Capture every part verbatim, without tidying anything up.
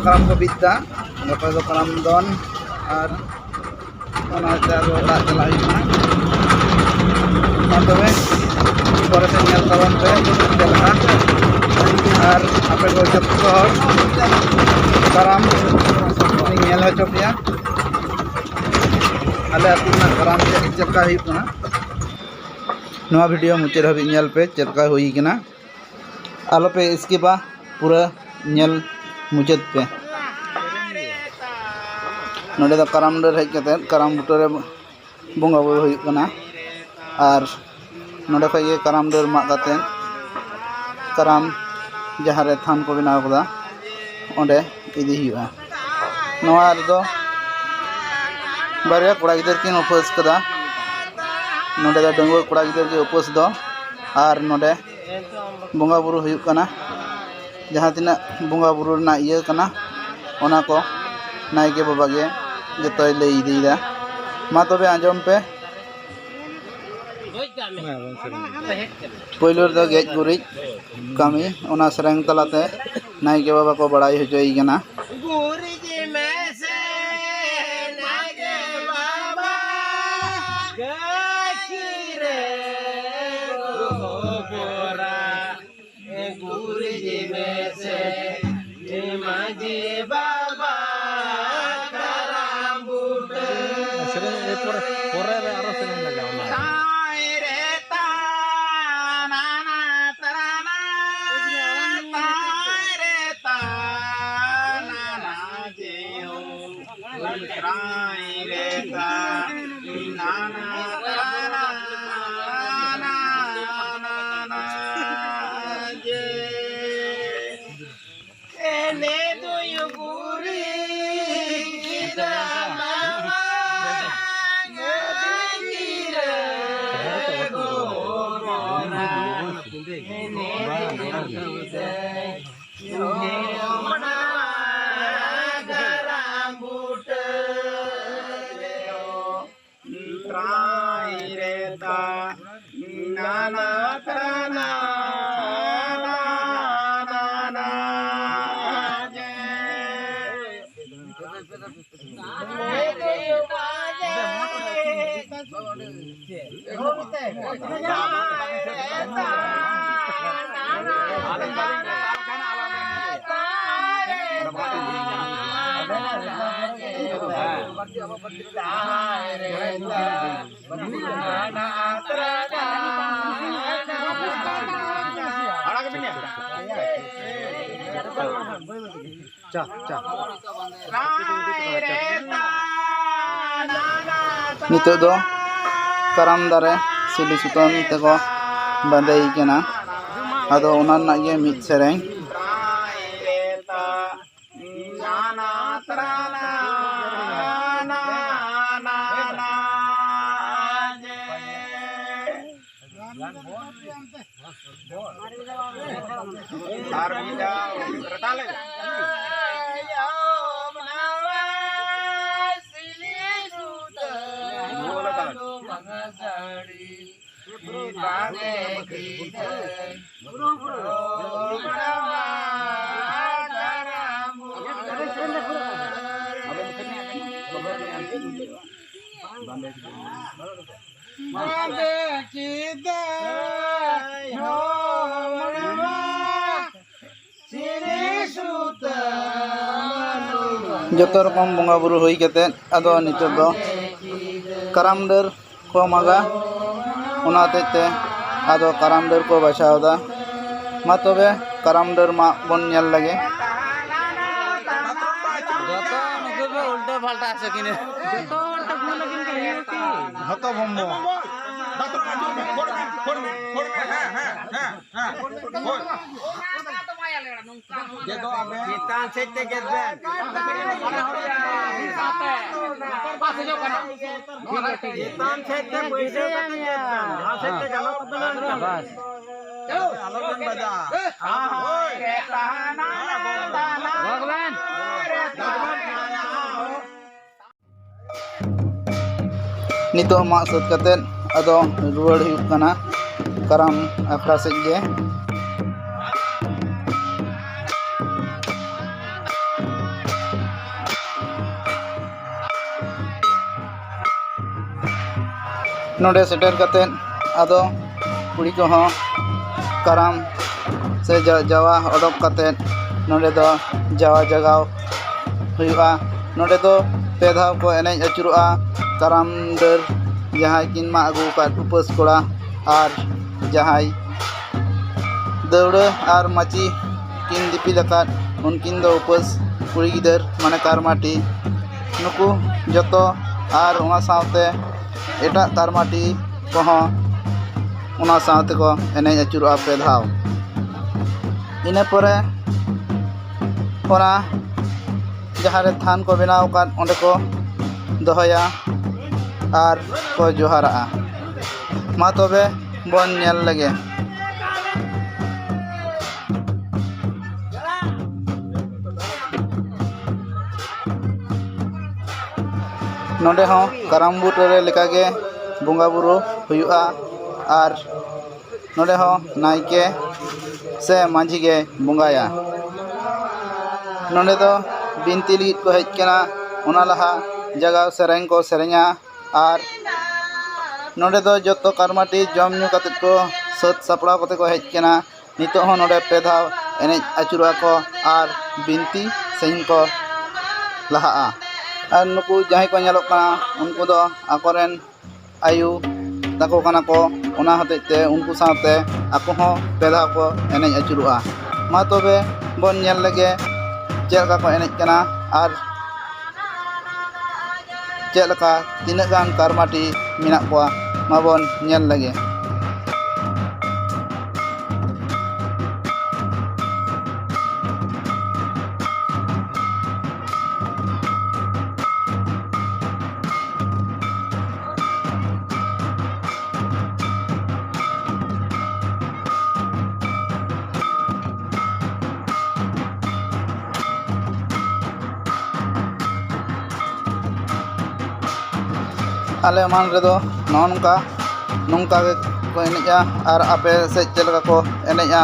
ᱠᱟᱨᱟᱢ ᱠᱚ ᱵᱤᱫ ᱫᱟ᱾ ᱜᱟᱯᱟ ᱫᱚ ᱠᱟᱨᱟᱢ ᱫᱚᱱ ᱟᱨ ᱚᱱᱟ ᱛᱮ ᱟᱫᱚ ᱚᱲᱟᱜ ᱪᱟᱞᱟᱜ ᱦᱩᱭᱩᱜ ᱠᱟᱱᱟ᱾ ᱢᱟ ᱛᱚᱵᱮ, ᱯᱚᱨᱮ ᱛᱮ ᱧᱮᱞ ᱛᱟᱵᱚᱱ ᱯᱮ ᱪᱮᱫ ᱞᱮᱠᱟ᱾ ᱟᱨ ᱟᱯᱮ ᱠᱚ ᱡᱚᱛᱚ ᱦᱚᱲ ᱠᱟᱨᱟᱢ ᱤᱧ ᱧᱮᱞ ᱦᱚᱪᱚ ᱯᱮᱭᱟ, ᱟᱞᱮ ᱟᱹᱛᱩ ᱨᱮᱱᱟᱜ ᱠᱟᱨᱟᱢ ᱪᱮᱫ, ᱪᱮᱫ ᱞᱮᱠᱟ ᱦᱩᱭᱩᱜ ᱠᱟᱱᱟ᱾ ᱱᱚᱣᱟ ᱵᱷᱤᱰᱤᱭᱳ ᱢᱩᱪᱟᱹᱫ ᱦᱟᱹᱵᱤᱡ ᱧᱮᱞ ᱯᱮ ᱪᱮᱫ ᱞᱮᱠᱟ ᱦᱩᱭ ᱠᱟᱱᱟ᱾ ᱟᱞᱚᱯᱮ ᱥᱠᱤᱯᱟ, ᱯᱩᱨᱟᱹ ᱧᱮᱞ ᱢᱩᱪᱟᱹᱫ ᱯᱮ᱾ ᱱᱚᱰᱮ ᱫᱚ ᱠᱟᱨᱟᱢ ᱰᱟᱹᱨ ᱦᱮᱡ ᱠᱟᱛᱮᱫ ᱠᱟᱨᱟᱢ ᱵᱩᱴᱟᱹᱨᱮ ᱵᱚᱸᱜᱟ ᱵᱩᱨᱩ ᱦᱩᱭᱩᱜ ᱠᱟᱱᱟ᱾ ᱟᱨ ᱱᱚᱰᱮ ᱠᱷᱚᱡ ᱜᱮ ᱠᱟᱨᱟᱢ ᱰᱟᱹᱨ ᱢᱟᱜ ᱠᱟᱛᱮᱫ ᱠᱟᱨᱟᱢ ᱡᱟᱦᱟᱸ ᱨᱮ ᱛᱷᱟᱱ ᱠᱚ ᱵᱮᱱᱟᱣ ᱠᱟᱫᱟ, ᱚᱸᱰᱮ ᱤᱫᱤ ᱦᱩᱭᱩᱜᱼᱟ᱾ ᱱᱚᱣᱟ ᱨᱮᱫᱚ ᱵᱟᱨᱭᱟ ᱠᱚᱲᱟ ᱜᱤᱫᱟᱹᱨ ᱠᱤᱱ ᱩᱯᱟᱹᱥ ᱠᱟᱫᱟ᱾ ᱱᱚᱰᱮ ᱫᱚ ᱰᱟᱺᱜᱩᱣᱟᱹ ᱠᱚᱲᱟ ᱜᱤᱫᱟᱹᱨ ᱜᱮ ᱩᱯᱟᱹᱥ ᱫᱚ᱾ ᱟᱨ ᱱᱚᱰᱮ ᱵᱚᱸᱜᱟ ᱵᱩᱨᱩ ᱦᱩᱭᱩᱜ ᱠᱟᱱᱟ᱾ ᱡᱟᱦᱟᱸ ᱛᱤᱱᱟᱹᱜ ᱵᱚᱸᱜᱟ ᱵᱩᱨᱩ ᱨᱮᱱᱟᱜ ᱤᱭᱟᱹ ᱠᱟᱱᱟ, ᱚᱱᱟ ᱠᱚ ᱱᱟᱭᱠᱮ ᱵᱟᱵᱟ ᱜᱮ ᱡᱚᱛᱚᱭ ᱞᱟᱹᱭ ᱤᱫᱤᱭᱮᱫᱟ᱾ ᱢᱟ ᱛᱚᱵᱮ ᱟᱸᱡᱚᱢ ᱯᱮ᱾ ᱯᱳᱭᱞᱳ ᱨᱮᱫᱚ ᱜᱮᱡ ᱜᱩᱨᱤᱡ ᱠᱟᱹᱢᱤ, ᱚᱱᱟ ᱥᱮᱨᱮᱧ ᱛᱟᱞᱟᱛᱮ ᱱᱟᱭᱠᱮ ᱵᱟᱵᱟ ᱠᱚ ᱵᱟᱲᱟᱭ ᱦᱚᱪᱚᱭᱮ ᱠᱟᱱᱟ᱾ ᱜᱩᱨᱤᱡ ᱢᱮᱥᱮ ᱱᱟᱭᱠᱮ ᱵᱟᱵᱟ, ᱜᱟᱹᱪᱷᱤ ᱨᱮ ᱜᱚᱵᱚᱨᱟ᱾ ᱜᱩᱨᱤᱡ ᱢᱮᱥᱮ ᱢᱟᱹᱡᱷᱤ ᱵᱟᱵᱟ ᱠᱟᱨᱟᱢ ᱵᱩᱴᱟᱹ᱾ ᱥᱮᱨᱮᱧ ᱮᱨᱯᱚᱨ, ᱯᱚᱨᱮ ᱨᱮ ᱟᱨᱚ ᱥᱮᱨᱮᱧ ᱞᱟᱜᱟᱣ ᱚᱱᱟ᱾ ᱛᱟᱭ ᱨᱮ ᱛᱟᱱᱟ ᱛᱟᱨᱟᱱᱟ, ᱛᱟᱭ ᱨᱮ ᱛᱟᱱᱟ ᱡᱮ ᱦᱳ᱾ ᱱᱤᱛᱚᱜ ᱫᱚ ᱠᱟᱨᱟᱢ ᱫᱟᱨᱮ ᱥᱤᱞᱤ ᱥᱩᱛᱟᱹᱢ ᱛᱮᱠᱚ ᱵᱟᱸᱫᱮᱭ ᱠᱟᱱᱟ᱾ ᱟᱫᱚ ᱚᱱᱟ ᱨᱮᱱᱟᱜ ᱜᱮ ᱢᱤᱫ ᱥᱮᱨᱮᱧ᱾ ᱟᱨ ᱢᱤᱫ ᱫᱷᱟᱣ ᱨᱟᱴᱟ ᱞᱮ᱾ ᱡᱚᱛᱚ ᱨᱚᱠᱚᱢ ᱵᱚᱸᱜᱟ ᱵᱩᱨᱩ ᱦᱩᱭ ᱠᱟᱛᱮᱫ, ᱟᱫᱚ ᱱᱤᱛᱚᱜ ᱫᱚ ᱠᱟᱨᱟᱢ ᱰᱟᱹᱨ ᱠᱚ ᱢᱟᱜᱟ, ᱚᱱᱟ ᱦᱚᱛᱮᱡ ᱛᱮ ᱟᱫᱚ ᱠᱟᱨᱟᱢ ᱰᱟᱹᱨ ᱠᱚ ᱵᱟᱪᱷᱟᱣ ᱮᱫᱟ᱾ ᱢᱟ ᱛᱚᱵᱮ ᱠᱟᱨᱟᱢ ᱰᱟᱹᱨ ᱢᱟᱜ ᱵᱚᱱ ᱧᱮᱞ ᱞᱮᱜᱮ᱾ ᱡᱚᱛᱚ ᱱᱩᱠᱩ ᱫᱚ ᱩᱞᱴᱟᱹ ᱯᱟᱞᱴᱟ ᱥᱮ ᱠᱤᱱ᱾ ᱡᱚᱛᱚ ᱦᱚᱲ ᱛᱮ ᱵᱷᱩᱞ ᱟᱹᱠᱤᱱ ᱠᱟᱱᱟ, ᱤᱭᱟᱹ ᱠᱤ? ᱦᱚᱛᱚ ᱵᱷᱚᱢᱵᱚ᱾ ᱦᱮᱸ, ᱦᱮᱸ, ᱦᱮᱸ, ᱦᱮᱸ, ᱦᱳᱭ᱾ ᱜᱮᱫᱚᱜ ᱟᱵᱮᱱ᱾ ᱪᱮᱛᱟᱱ ᱥᱮᱫ ᱛᱮ ᱜᱮᱫ ᱵᱮᱱ᱾ ᱪᱮᱛᱟᱱ ᱥᱮᱫ ᱛᱮ ᱵᱟᱹᱭᱥᱟᱹᱣ ᱠᱟᱛᱮ ᱜᱮᱫ ᱵᱮᱱ᱾ ᱡᱟᱦᱟᱸ ᱥᱮᱫ ᱛᱮ ᱜᱟᱱᱚᱜ ᱛᱟᱵᱮᱱᱟ ᱚᱱᱠᱟ᱾ ᱵᱟᱥ᱾ ᱟᱞᱚ ᱵᱮᱱ ᱵᱟᱡᱟᱜᱼᱟ᱾ ᱦᱳᱭ᱾ ᱜᱚᱜ ᱵᱮᱱ᱾ ᱱᱤᱛᱚᱜ ᱢᱟᱜ ᱥᱟᱹᱛ ᱠᱟᱛᱮᱫ ᱟᱫᱚ ᱨᱩᱣᱟᱹᱲ ᱦᱩᱭᱩᱜ ᱠᱟᱱᱟ ᱠᱟᱨᱟᱢ ᱟᱠᱷᱲᱟ ᱥᱮᱫ ᱜᱮ᱾ ᱱᱚᱰᱮ ᱥᱮᱴᱮᱨ ᱠᱟᱛᱮᱫ ᱟᱫᱚ ᱠᱩᱲᱤ ᱠᱚᱦᱚᱸ ᱠᱟᱨᱟᱢ ᱥᱮ ᱡᱟ- ᱡᱟᱣᱟ ᱚᱰᱚᱠ ᱠᱟᱛᱮᱫ ᱱᱚᱰᱮ ᱫᱚ ᱡᱟᱣᱟ ᱡᱟᱜᱟᱣ ᱦᱩᱭᱩᱜᱼᱟ᱾ ᱱᱚᱰᱮ ᱫᱚ ᱯᱮ ᱫᱷᱟᱣ ᱠᱚ ᱮᱱᱮᱡ ᱟᱹᱪᱩᱨᱚᱜᱼᱟ᱾ ᱠᱟᱨᱟᱢ ᱰᱟᱹᱨ ᱡᱟᱦᱟᱸᱭ ᱠᱤᱱ ᱢᱟᱜ ᱟᱹᱜᱩ ᱟᱠᱟᱫ ᱩᱯᱟᱹᱥ ᱠᱚᱲᱟ ᱟᱨ ᱡᱟᱦᱟᱸᱭ ᱫᱟᱹᱣᱲᱟᱹ ᱟᱨ ᱢᱟᱹᱪᱤ ᱠᱤᱱ ᱫᱤᱯᱤᱞ ᱟᱠᱟᱫ, ᱩᱱᱠᱤᱱ ᱫᱚ ᱩᱯᱟᱹᱥ ᱠᱩᱲᱤ ᱜᱤᱫᱟᱹᱨ, ᱢᱟᱱᱮ ᱠᱟᱨᱢᱟᱴᱤ᱾ ᱱᱩᱠᱩ ᱡᱚᱛᱚ ᱟᱨ ᱚᱱᱟ ᱥᱟᱶᱛᱮ ᱮᱴᱟᱜ ᱠᱟᱨᱢᱟᱴᱤ ᱠᱚᱦᱚᱸ ᱚᱱᱟ ᱥᱟᱶ ᱛᱮᱠᱚ ᱮᱱᱮᱡ ᱟᱹᱪᱩᱨᱚᱜᱼᱟ ᱯᱮ ᱫᱷᱟᱣ᱾ ᱤᱱᱟᱹ ᱯᱚᱨᱮ ᱚᱱᱟ ᱡᱟᱦᱟᱸ ᱨᱮ ᱛᱷᱟᱱ ᱠᱚ ᱵᱮᱱᱟᱣ ᱟᱠᱟᱫ, ᱚᱸᱰᱮ ᱠᱚ ᱫᱚᱦᱚᱭᱟ ᱟᱨ ᱠᱚ ᱡᱚᱦᱟᱨᱟᱜᱼᱟ᱾ ᱢᱟ ᱛᱚᱵᱮ ᱵᱚᱱ ᱧᱮᱞ ᱞᱮᱜᱮ᱾ ᱱᱚᱰᱮ ᱦᱚᱸ ᱠᱟᱨᱟᱢ ᱵᱩᱴᱟᱹ ᱨᱮ ᱞᱮᱠᱟᱜᱮ ᱵᱚᱸᱜᱟ ᱵᱩᱨᱩ ᱦᱩᱭᱩᱜᱼᱟ ᱟᱨ ᱱᱚᱰᱮ ᱦᱚᱸ ᱱᱟᱭᱠᱮ ᱥᱮ ᱢᱟᱹᱡᱷᱤ ᱜᱮ ᱵᱚᱸᱜᱟᱭᱟ᱾ ᱱᱚᱰᱮ ᱫᱚ ᱵᱤᱱᱛᱤ ᱞᱟᱹᱜᱤᱫ ᱠᱚ ᱦᱮᱡ ᱠᱟᱱᱟ, ᱚᱱᱟ ᱞᱟᱦᱟ ᱡᱟᱜᱟᱣ ᱥᱮᱨᱮᱧ ᱠᱚ ᱥᱮᱨᱮᱧᱟ᱾ ᱟᱨ ᱱᱚᱰᱮ ᱫᱚ ᱡᱚᱛᱚ ᱠᱟᱨᱢᱟᱴᱤ ᱡᱚᱢ ᱧᱩ ᱠᱟᱛᱮᱫ ᱠᱚ ᱥᱟᱹᱛ ᱥᱟᱯᱲᱟᱣ ᱠᱟᱛᱮ ᱠᱚ ᱦᱮᱡ ᱠᱟᱱᱟ᱾ ᱱᱤᱛᱚᱜ ᱦᱚᱸ ᱱᱚᱰᱮ ᱯᱮ ᱫᱷᱟᱣ ᱮᱱᱮᱡ ᱟᱹᱪᱩᱨᱚᱜᱼᱟ ᱠᱚ ᱟᱨ ᱵᱤᱱᱛᱤ ᱥᱮᱨᱮᱧ ᱠᱚ ᱞᱟᱦᱟᱜᱼᱟ᱾ ᱟᱨ ᱱᱩᱠᱩ ᱡᱟᱦᱟᱸᱭ ᱠᱚ ᱧᱮᱞᱚᱜ ᱠᱟᱱᱟ, ᱩᱱᱠᱩ ᱫᱚ ᱟᱠᱚᱨᱮᱱ ᱟᱭᱳ ᱛᱟᱠᱚ ᱠᱟᱱᱟ ᱠᱚ, ᱚᱱᱟ ᱦᱚᱛᱮᱡ ᱛᱮ ᱩᱱᱠᱩ ᱥᱟᱶᱛᱮ ᱟᱠᱚ ᱦᱚᱸ ᱯᱮ ᱫᱷᱟᱣ ᱠᱚ ᱮᱱᱮᱡ ᱟᱹᱪᱩᱨᱚᱜᱼᱟ᱾ ᱢᱟ ᱛᱚᱵᱮ ᱵᱚᱱ ᱧᱮᱞ ᱞᱮᱜᱮ ᱪᱮᱫ ᱞᱮᱠᱟ ᱠᱚ ᱮᱱᱮᱡ ᱠᱟᱱᱟ ᱟᱨ ᱪᱮᱫ ᱞᱮᱠᱟ, ᱛᱤᱱᱟᱹᱜ ᱜᱟᱱ ᱠᱟᱨᱢᱟᱴᱤ ᱢᱮᱱᱟᱜ ᱠᱚᱣᱟ, ᱢᱟᱵᱚᱱ ᱧᱮᱞ ᱞᱮᱜᱮ᱾ ᱟᱞᱮ ᱮᱢᱟᱱ ᱨᱮᱫᱚ ᱱᱚᱜᱼᱚ ᱱᱚᱝᱠᱟ, ᱱᱚᱝᱠᱟ ᱜᱮᱠᱚ ᱮᱱᱮᱡᱼᱟ᱾ ᱟᱨ ᱟᱯᱮ ᱥᱮᱫ ᱪᱮᱫ ᱞᱮᱠᱟ ᱠᱚ ᱮᱱᱮᱡᱼᱟ,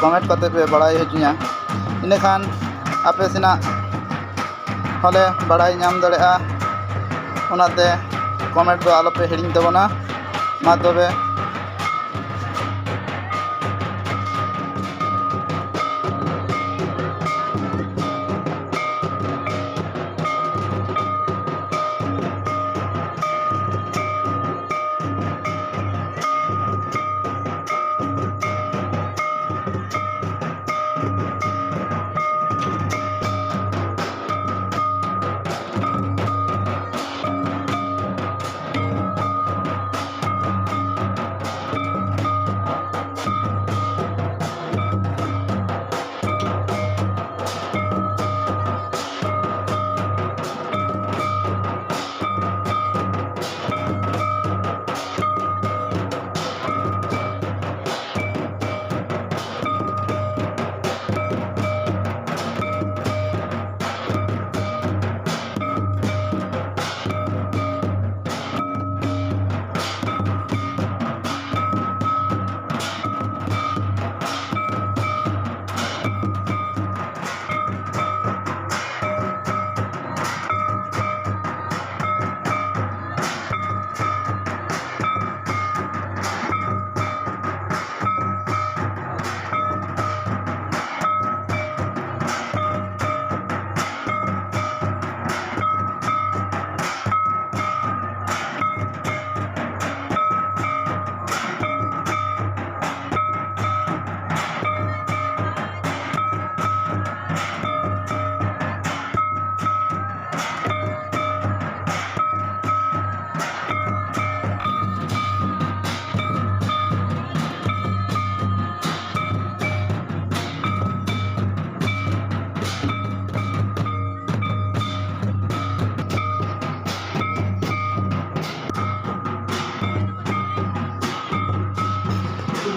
ᱠᱚᱢᱮᱱᱴ ᱠᱟᱛᱮ ᱯᱮ ᱵᱟᱲᱟᱭ ᱦᱚᱪᱚᱧᱟ᱾ ᱤᱱᱟᱹᱠᱷᱟᱱ ᱟᱯᱮ ᱥᱮᱱᱟᱜ ᱦᱚᱸᱞᱮ ᱵᱟᱲᱟᱭ ᱧᱟᱢ ᱫᱟᱲᱮᱭᱟᱜᱼᱟ᱾ ᱚᱱᱟᱛᱮ ᱠᱚᱢᱮᱱᱴ ᱫᱚ ᱟᱞᱚᱯᱮ ᱦᱤᱲᱤᱧ ᱛᱟᱵᱚᱱᱟ᱾ ᱢᱟ ᱛᱚᱵᱮ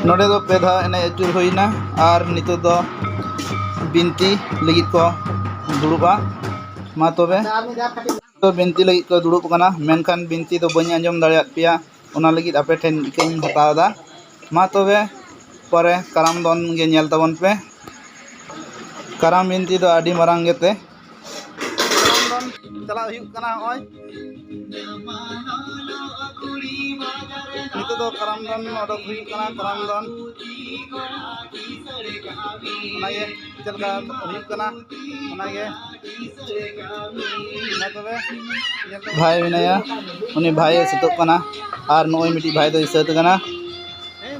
ᱱᱚᱰᱮ ᱫᱚ ᱯᱮ ᱫᱷᱟᱣ ᱮᱱᱮᱡ ᱟᱹᱪᱩᱨ ᱦᱩᱭᱱᱟ ᱟᱨ ᱱᱤᱛᱚᱜ ᱫᱚ ᱵᱤᱱᱛᱤ ᱞᱟᱹᱜᱤᱫ ᱠᱚ ᱫᱩᱲᱩᱵᱼᱟ᱾ ᱢᱟ ᱛᱚᱵᱮ, ᱛᱚ ᱵᱤᱱᱛᱤ ᱞᱟᱹᱜᱤᱫ ᱠᱚ ᱫᱩᱲᱩᱵ ᱟᱠᱟᱱᱟ, ᱢᱮᱱᱠᱷᱟᱱ ᱵᱤᱱᱛᱤ ᱫᱚ ᱵᱟᱹᱧ ᱟᱸᱡᱚᱢ ᱫᱟᱲᱮᱭᱟᱫ ᱯᱮᱭᱟ, ᱚᱱᱟ ᱞᱟᱹᱜᱤᱫ ᱟᱯᱮ ᱴᱷᱮᱱ ᱤᱠᱟᱹᱧ ᱦᱟᱛᱟᱣ ᱮᱫᱟ᱾ ᱢᱟ ᱛᱚᱵᱮ, ᱯᱚᱨᱮ ᱠᱟᱨᱟᱢ ᱫᱚᱱ ᱜᱮ ᱧᱮᱞ ᱛᱟᱵᱚᱱ ᱯᱮ᱾ ᱠᱟᱨᱟᱢ ᱵᱤᱱᱛᱤ ᱫᱚ ᱟᱹᱰᱤ ᱢᱟᱨᱟᱝ ᱜᱮᱛᱮ᱾ ᱠᱟᱨᱟᱢ ᱫᱚᱱ ᱪᱟᱞᱟᱜ ᱦᱩᱭᱩᱜ ᱠᱟᱱᱟ ᱱᱚᱜᱼᱚᱭ᱾ ᱱᱤᱛᱚᱜ ᱫᱚ ᱠᱟᱨᱟᱢ ᱫᱚᱱ ᱚᱰᱚᱠ ᱦᱩᱭᱩᱜ ᱠᱟᱱᱟ, ᱠᱟᱨᱟᱢ ᱫᱚᱱ᱾ ᱚᱱᱟᱜᱮ ᱪᱮᱫ ᱞᱮᱠᱟ ᱦᱩᱭᱩᱜ ᱠᱟᱱᱟ, ᱚᱱᱟᱜᱮ᱾ ᱢᱟ ᱛᱚᱵᱮ, ᱧᱮᱞ ᱛᱟᱵᱚᱱ᱾ ᱵᱷᱟᱭ ᱢᱮᱱᱟᱭᱟ, ᱩᱱᱤ ᱵᱷᱟᱭᱮ ᱥᱟᱹᱛᱚᱜ ᱠᱟᱱᱟ, ᱟᱨ ᱱᱩᱜᱼᱩᱭ ᱢᱤᱫᱴᱤᱡ ᱵᱷᱟᱭ ᱫᱚᱭ ᱥᱟᱹᱛ ᱟᱠᱟᱱᱟ᱾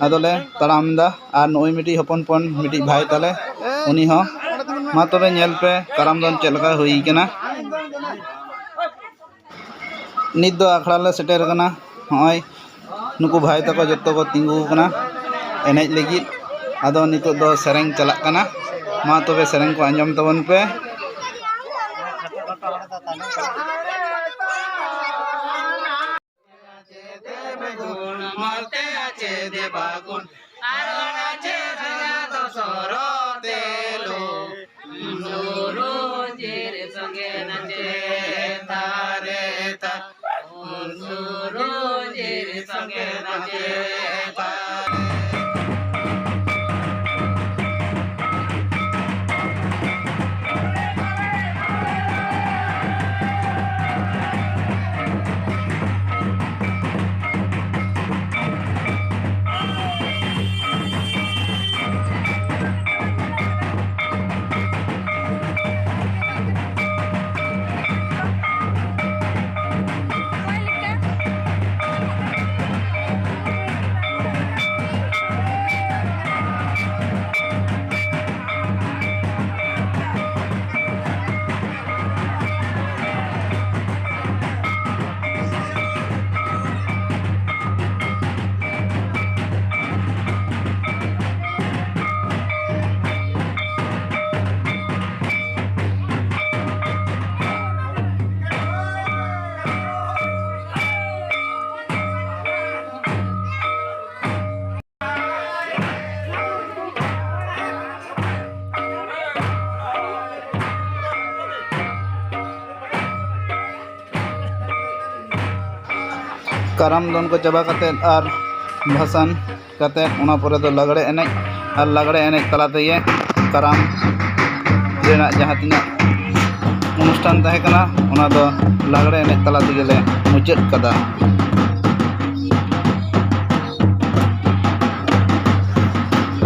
ᱟᱫᱚᱞᱮ ᱛᱟᱲᱟᱢ ᱮᱫᱟ, ᱟᱨ ᱱᱩᱜᱼᱩᱭ ᱢᱤᱫᱴᱤᱡ ᱦᱚᱯᱚᱱ ᱦᱚᱯᱚᱱ ᱢᱤᱫᱴᱤᱡ ᱵᱷᱟᱭ ᱛᱟᱞᱮ, ᱩᱱᱤ ᱦᱚᱸ᱾ ᱢᱟ ᱛᱚᱵᱮ, ᱧᱮᱞ ᱯᱮ ᱠᱟᱨᱟᱢ ᱫᱚᱱ ᱪᱮᱫ ᱞᱮᱠᱟ ᱦᱩᱭ ᱠᱟᱱᱟ᱾ ᱱᱤᱛ ᱫᱚ ᱟᱠᱷᱲᱟ ᱞᱮ ᱥᱮᱴᱮᱨ ᱟᱠᱟᱱᱟ᱾ ᱱᱚᱜᱼᱚᱭ ᱱᱩᱠᱩ ᱵᱷᱟᱭ ᱛᱟᱠᱚ ᱡᱚᱛᱚ ᱠᱚ ᱛᱤᱸᱜᱩ ᱟᱠᱟᱱᱟ, ᱮᱱᱮᱡ ᱞᱟᱹᱜᱤᱫ᱾ ᱟᱫᱚ ᱱᱤᱛᱚᱜ ᱫᱚ ᱥᱮᱨᱮᱧ ᱪᱟᱞᱟᱜ ᱠᱟᱱᱟ᱾ ᱢᱟ ᱛᱚᱵᱮ, ᱥᱮᱨᱮᱧ ᱠᱚ ᱟᱸᱡᱚᱢ ᱛᱟᱵᱚᱱ ᱯᱮ᱾ ᱠᱟᱨᱟᱢ ᱫᱚᱱ ᱠᱚ ᱪᱟᱵᱟ ᱠᱟᱛᱮᱫ ᱟᱨ ᱵᱷᱟᱥᱟᱱ ᱠᱟᱛᱮᱫ, ᱚᱱᱟ ᱯᱚᱨᱮ ᱫᱚ ᱞᱟᱜᱽᱲᱮ ᱮᱱᱮᱡ, ᱟᱨ ᱞᱟᱜᱽᱲᱮ ᱮᱱᱮᱡ ᱛᱟᱞᱟ ᱛᱮᱜᱮ ᱠᱟᱨᱟᱢ ᱨᱮᱱᱟᱜ ᱡᱟᱦᱟᱸ ᱛᱤᱱᱟᱹᱜ ᱚᱱᱩᱥᱴᱷᱟᱱ ᱛᱟᱦᱮᱸ ᱠᱟᱱᱟ, ᱚᱱᱟ ᱫᱚ ᱞᱟᱜᱽᱲᱮ ᱮᱱᱮᱡ ᱛᱟᱞᱟ ᱛᱮᱜᱮ ᱞᱮ ᱢᱩᱪᱟᱹᱫ ᱠᱟᱫᱟ᱾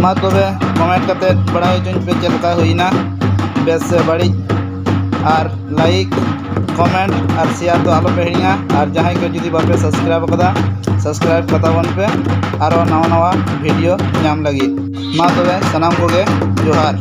ᱢᱟ ᱛᱚᱵᱮ comment ᱠᱟᱛᱮᱫ ᱵᱟᱲᱟᱭ ᱦᱚᱪᱚᱧ ᱯᱮ ᱪᱮᱫ ᱞᱮᱠᱟ ᱦᱩᱭᱱᱟ, ᱵᱮᱥ ᱥᱮ ᱵᱟᱹᱲᱤᱡ᱾ ᱟᱨ like, comment ᱟᱨ share ᱫᱚ ᱟᱞᱚ ᱯᱮ ᱦᱤᱲᱤᱧᱟ᱾ ᱟᱨ ᱡᱟᱦᱟᱸᱭ ᱠᱚ ᱡᱩᱫᱤ ᱵᱟᱯᱮ subscribe ᱟᱠᱟᱫᱟ, subscribe ᱠᱟᱛᱟᱵᱚᱱ ᱯᱮ ᱟᱨᱚ ᱱᱟᱣᱟ ᱱᱟᱣᱟ video ᱧᱟᱢ ᱞᱟᱹᱜᱤᱫ᱾ ᱢᱟ ᱛᱚᱵᱮ ᱥᱟᱱᱟᱢ ᱠᱚᱜᱮ ᱡᱚᱦᱟᱨ᱾